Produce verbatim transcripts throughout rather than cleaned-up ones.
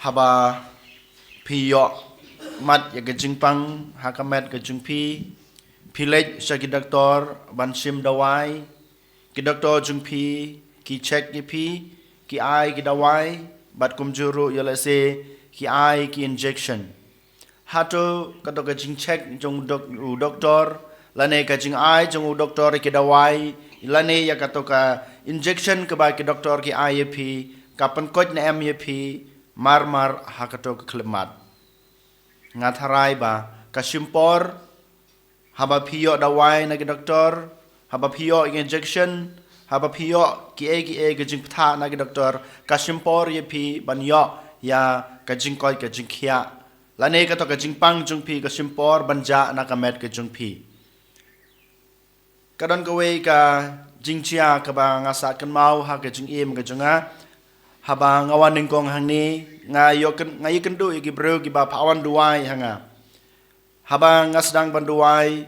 Haba phi ïoh mad ïa ka jingpang ha ka met ka jong phi, phi leit sha ki doktor ban shim dawai. Ki doktor jong phi ki check ïa phi, ki ai ki dawai, bad kumjuh ruh ïoh lehse ki ai ki injection. Hato kato ka jingcheck jong u dok-, u doktor, lane ka jingai jong u doktor ïa ki dawai, lane ïa kato ka injection kaba ki doktor ki ai ïa phi, ka pynkoit ne em ïa phi marmar ha kato ka khyllipmat? Nga tharai ba ka shim por, haba phi ïoh dawai na ki doktor, haba phi ïoh injection, haba phi ïoh kiei kiei ka jingbthah na ki doktor, ka shim por ïa phi ban ïoh ïa ka jingkoit ka jingkhiah, lane kato ka jingpang jong phi ka shim por ban jah na ka met ka jong phi. Ka don kawei ka jingjia kaba nga sah kynmaw ha ka jingim ka jong nga. Haba nga wan nyngkong hangne, nga ïoh kyn-, nga ïakynduh ïa ki briew kiba phah wan duwai ha nga. Haba nga sdang ban duwai,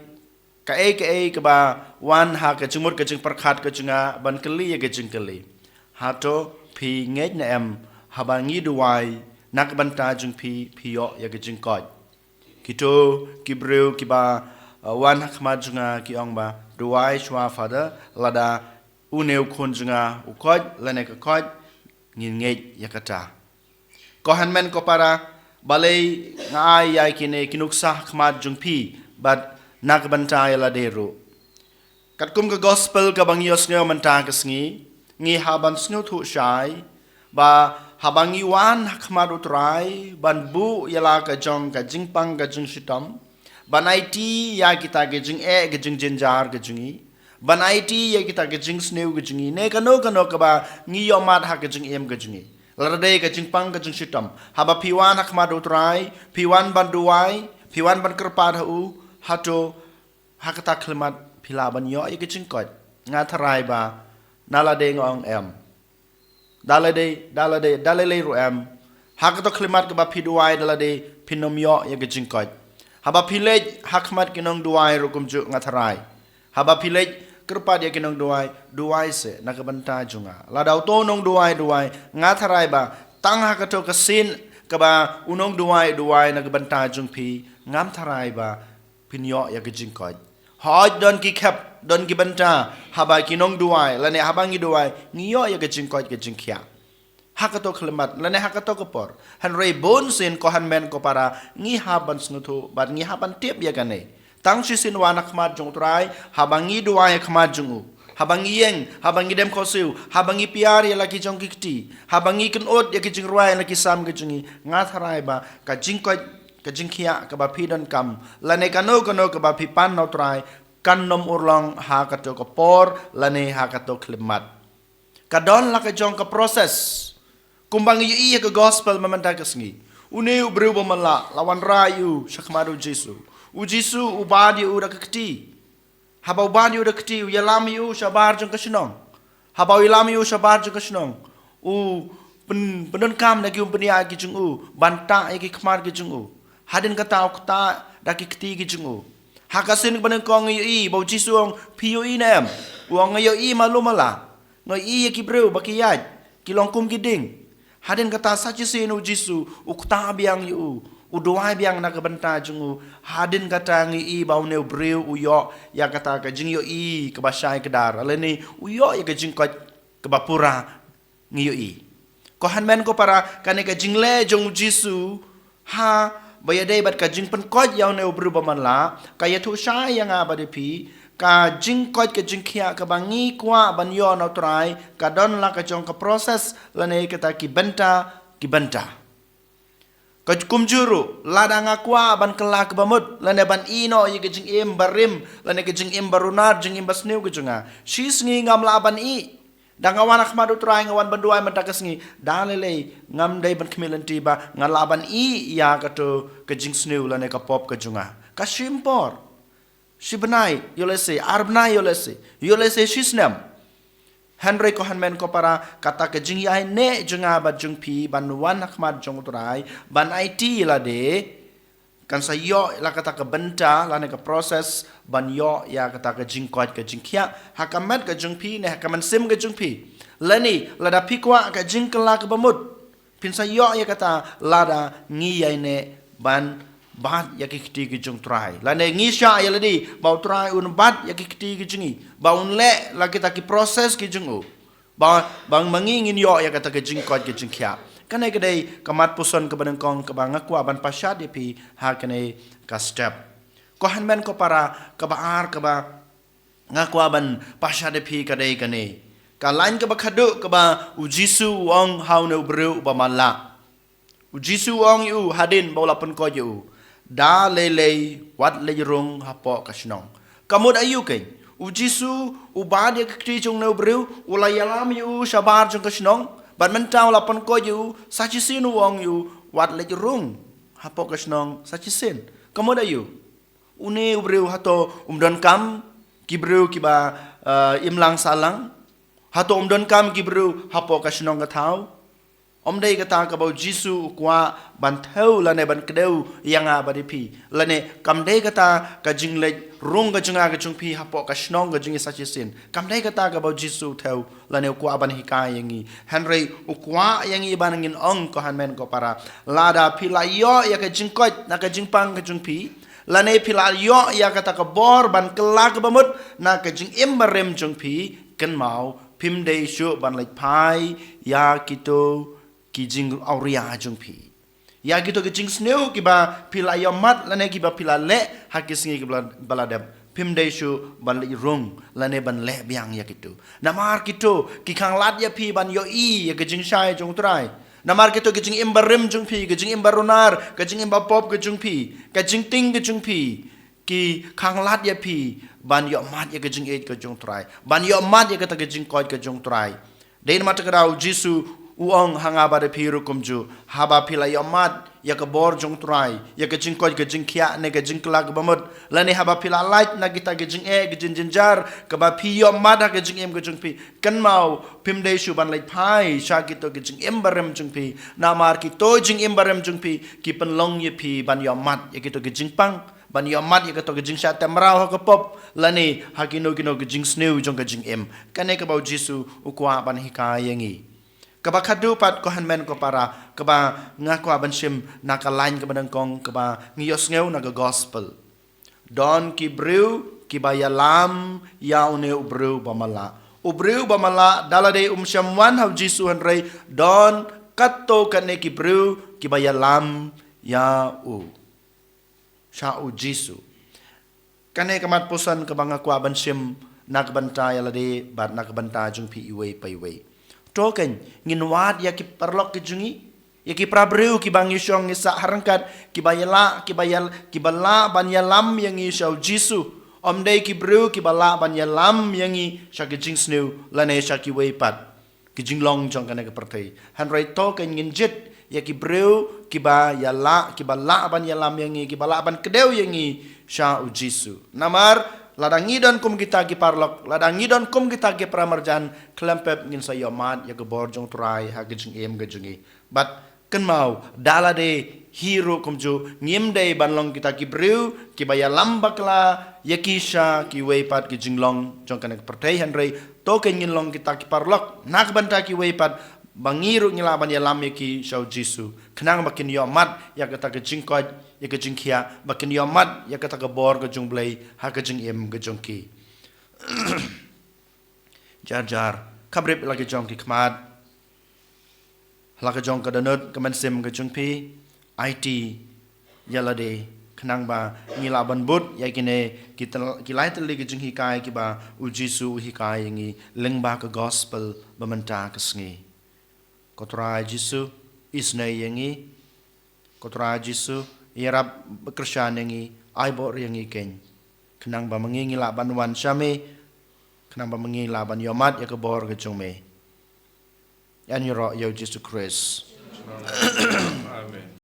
kaei kaei kaba wan ha ka jingmut ka jingpyrkhat ka jong nga ban kylli ïa ka jingkylli: Hato phi ngeit ne em, haba ngi duwai na ka bynta jong phi, phi ïoh ïa ka jingkoit? Kito ki briew kiba, uh, wan ha khmat jong nga ki ong ba, duwai shuwa Father, lada une u khun jong nga u koit lane ka koit, ngin ngeit ïa kata. Ko hynmen ko para, balei nga ai ïa kine ki nuksa ha khmat jong phi bad na ka bynta ïa lade ruh? Katkum ka gospel kaba ngi ïohsngew mynta ka sngi, ngi hap ban sngewthuh shai ba haba ngi wan ha khmat u Trai ban buh ïa la ka jong ka jingpang ka jingshitom, ban aiti ïa kita ki jingeh ki jingjynjar ki jong ngi, ban aiti ïa kita ki jingsniew ki jong ngi, ne kano kano kaba ngi ïoh mad ha ka jingim ka jong ngi, lada dei ka jingpang ka jingshitom, haba phi wan ha khmat u Trai, phi wan ban duwai, phi wan ban kyrpad ha u, hato ha kata ka khyllipmat phi lah ban ïoh ïa ka jingkoit? Nga tharai ba na lade nga ong em. Da lade, da lade, da lade ruh em. Ha kato ka khyllipmat kaba phi duwai, da lade phin ym ïoh ïa ka jingkoit. Haba phi leit ha khmat ki nongduwai ruh kumjuh, nga tharai, haba phi leit kyrpad ïa ki nongduwai, duwai seh na ka bynta jong nga. Lada uto u nongduwai duwai, nga tharai ba tang ha kato ka sien kaba u nongduwai u duwai na ka bynta jong phi, ngam tharai ba phin ïoh ïa ka jingkoit. Hooid, don ki khep, don ki bynta, haba ki nongduwai lane haba ngi duwai, ngi ïoh ïa ka jingkoit ka jingkhiah ha kato ka khyllipmat lane ha kato ka por. Hynrei bunsien, ko hynmen ko para, ngi hap ban sngewthuh bad ngi hap ban tip ïa kane. Tang shisien wan ha khmat jong u Trai, haba ngi duwai ha khmat jong u, haba ngi ïeng, haba ngi dem khohsiew, haba ngi piar ïa la ki jong ki kti, haba ngi kynud ïa ki jingrwai na ki sam ki jong ngi, nga tharai ba ka jingkoit ka jingkhiah kaba phi donkam, lane kano kano kaba phi pan na u Trai, kan ym urlong ha kato ka por lane ha kato ka khyllipmat. Ka don la ka jong ka process. Kumba ngi ïohi ha ka gospel mynta ka sngi, une u briew ba man la, la wanrah ïa u sha khmat u Jisu. U Jisu u bat ïa u da ka kti. Haba u bat ïa u da ka kti, u ïalam ïa u shabar jong ka shnong. Haba u ïalam ïa u shabar jong ka shnong, u pyn-, pyndonkam na ki umphniang ki jong u ban tah ïa ki khmat ki jong u. Hadien kata u ktah da ki kti ki jong u. Ha ka sien kaba nyngkong ngi ïohi ba u Jisu u ong, phi ïohi ne em? U ong, nga ïohi malu mala. Nga ïohi ïa ki briew ba ki ïaid, ki long kum ki dieng. Hadien kata sa shisien u Jisu u ktah biang ïa u, u duwai biang na ka bynta jong u. Hadien kata ngi ïohi ba une u briew u ïoh ïa kata ka jingïohi kaba shai kdar, lane u ïoh ïa ka jingkoit kaba pura. Ngi ïohi, ko hynmen ko para, kane ka jingleh jong u Jisu haba ïadei bad ka jingpynkoit ïa une u briew ba man la, ka ïathuh shai ïa nga bad ïa phi, ka jingkoit ka jingkhiah kaba ngi kwah ban ïoh na u Trai, ka don la ka jong ka process lane kata ki bynta ki bynta. Ka kumjuh ruh, lada nga kwah ban kylla kaba mut lane ban ïeh noh ïa ka jingim barim lane ka jingim barunat, jingim basniew ka jong nga, shi sngi ngam lah ban ïeh. Da nga wan ha khmat u Trai, nga wan ban duwai mynta ka sngi, da lei lei ngam dei ban khmih lynti ba ngan lah ban ïeh ïa kato ka jingsniew lane ka pop ka jong nga. Ka shim por. Shi bnai ïoh lehse, ar bnai ïoh lehse, ïoh lehse shi snem. Hynrei ko hynmen ko para, kata ka jingïaineh jong nga bad jong phi ban wan ha khmat jong u Trai, ban aiti ïa lade, kan sa ïoh la kata ka bynta lane ka process ban ïoh ïa kata ka jingkoit ka jingkhiah ha ka met ka jong phi ne ha ka mynsiem ka jong phi. Lane lada phi kwah ka jingkylla kaba mut, Ngin sa ïoh ïa kata lada ngi ïaineh ban bat ïa ki kti ki jong U Trai. Lane ngi shah ïa lade ba U Trai un bat ïa ki kti ki jong ngi, ba un leh la kita ki process ki jong u, ba, ba ma ngi ngin ïoh ïa kata ka jingkoit ka jingkhiah. Kane ka dei ka mat puson kaba nyngkong kaba nga kwah ban pashat ïa phi ha kane ka step. Ko hynmen ko para, kaba ar kaba nga kwah ban pashat ïa phi ka dei kane. Ka lain kaba khadduh kaba U Jisu u ong ha une u briew uba matlah. U Jisu u ong ïa u hadien ba u la pynkoit ïa u, da lei lei wat leit rung hapoh ka shnong. Ka mut aïu keiñ? U Jisu u bat ïa ka kti jong une u briew, u la ïalam ïa u shabar jong ka shnong, bad mynta u la pynkoit ïa u, sa shisien u ong ïa u wat leit rung hapoh ka shnong sa shisien. Ka mut aïu? Une u briew hato um donkam ki briew kiba, eh, imlang sahlang? Hato um donkam ki briew hapoh ka shnong ka thaw? Ym dei kata kaba U Jisu u kwah ban thew lane ban kdew ïa nga bad ïa phi. Lane kam dei kata ka jingleit rung ka jong nga ka jong phi hapoh ka shnong ka jong ngi sa shisien. Kam dei kata kaba U Jisu u thew lane u kwah ban hikai ïa ngi. Hynrei u kwah ïa ngi ban ngin ong ko hynmen ko para, lada phi la ïoh ïa ka jingkoit na ka jingpang ka jong phi, lane phi la ïoh ïa kata ka bor ban kylla kaba mut na ka jingim barim jong phi, kynmaw phim dei shuh ban leit phai ïa kito ki jingawria jong phi, ïa kito ki jingsniew kiba phi la ïohmad lane kiba phi la leh ha ki sngi kiba la, ba la dep. Phim dei shuh ban leit rung lane ban leh biang ïa kito. Namar kito ki khanglad ïa phi ban ïohi ïa ka jingshai jong U Trai. Namar kito ki jingim barim jong phi, ka jingim barunar, ka jingim bapop ka jong phi, ka jingtieng ka jong phi, ki khanglad ïa phi ban ïohmad ïa ka jingïeit ka jong U Trai, ban ïohmad ïa kata ka jingkoit ka jong U Trai. Dei namar kata ka daw U Jisu u ong ha nga bad ha phi ruh kumjuh, haba phi la ïohmad ïa ka bor jong U Trai, ïa ka jingkoit ka jingkhiah ne ka jingkylla kaba mut, lane haba phi la lait na kita ki jingeh ki jingjynjar kaba phi ïohmad ha ka jingim ka jong phi, kynmaw phim dei shuh ban leit phai sha kito ki jingim barim jong phi. Namar kito jingim barim jong phi ki pynlong ïa phi ban ïohmad ïa kito ki jingpang, ban ïohmad ïa kato ka jingshah tymraw ha ka pop lane ha kino kino ka jingsniew jong ka jingim. Kane kaba U Jisu u kwah ban hikai ïa ngi. Kaba khadduh pat ko hynmen ko para, kaba nga kwah ban shim na ka lain kaba nyngkong kaba ngi ïohsngew na ka gospel. Don ki briew kiba ïalam ïa une u briew ba matlah. U briew ba matlah da lade um shym wan ha U Jisu hynrei don katto katne ki briew kiba ïalam ïa u. Sha U Jisu. Kane ka mat puson kaba nga kwah ban shim na ka bynta ïa lade bad na ka bynta jong phi iwei pa iwei. To keiñ, ngin wad ïa ki paralok ki jong ngi, ïa ki para briew kiba ngi shong ngi sah ha ryngkat, kiba ïalah, kiba ïal, kiba lah ban ïalam ïa ngi sha U Jisu. Ym dei ki briew kiba lah ban ïalam ïa ngi sha ki jingsniew lane sha kiwei pat ki jinglong jong kane ka pyrthei. Hynrei to keiñ ngin jied ïa ki briew kiba ïalah, kiba lah ban ïalam ïa ngi, kiba lah ban kdew ïa ngi sha U Jisu. Namar lada ngi don kum kita ki paralok, lada ngi don kum kita ki para marjan, khlem pep ngin sa ïohmad ïa ka bor jong U Trai ha ka jingim ka jong ngi. Bad kynmaw, da lade hi ruh kumjuh, ngim dei ban long kita ki briew kiba ïalam bakla ïa ki sha kiwei pat ki jinglong jong kane ka pyrthei, hynrei to keiñ ngin long kita ki paralok na ka bynta kiwei pat, ba ngi ruh ngi lah ban ïalam ïa ki sha U Jisu, khnang ba kin ïohmad ïa kata ka jingkoit, ïa ka jingkhiah, ba kin ïohmad ïa kata ka bor ka jong U Blei ha ka jingim ka jong ki. Jar jar, khaprip la ki jong ki khmat, la ka jong ka dohnud ka mynsiem ka jong phi, aiti ïa lade, khnang ba ngi lah ban bud ïa kine ki tyl-, ki lai tylli ki jinghikai kiba U Jisu u hikai ïa ngi lyngba ka gospel ba mynta ka sngi. Ko Trai Jisu, isynei ïa ngi. Ko Trai Jisu, ïarap, kyrshan ïa ngi, ai bor ïa ngi keiñ, khnang ba ma ngi ngi lah ban wan sha me, khnang ba ma ngi lah ban ïohmad ïa ka bor ka jong me. Ïaroh ïa U Jisu Khrist. Amen.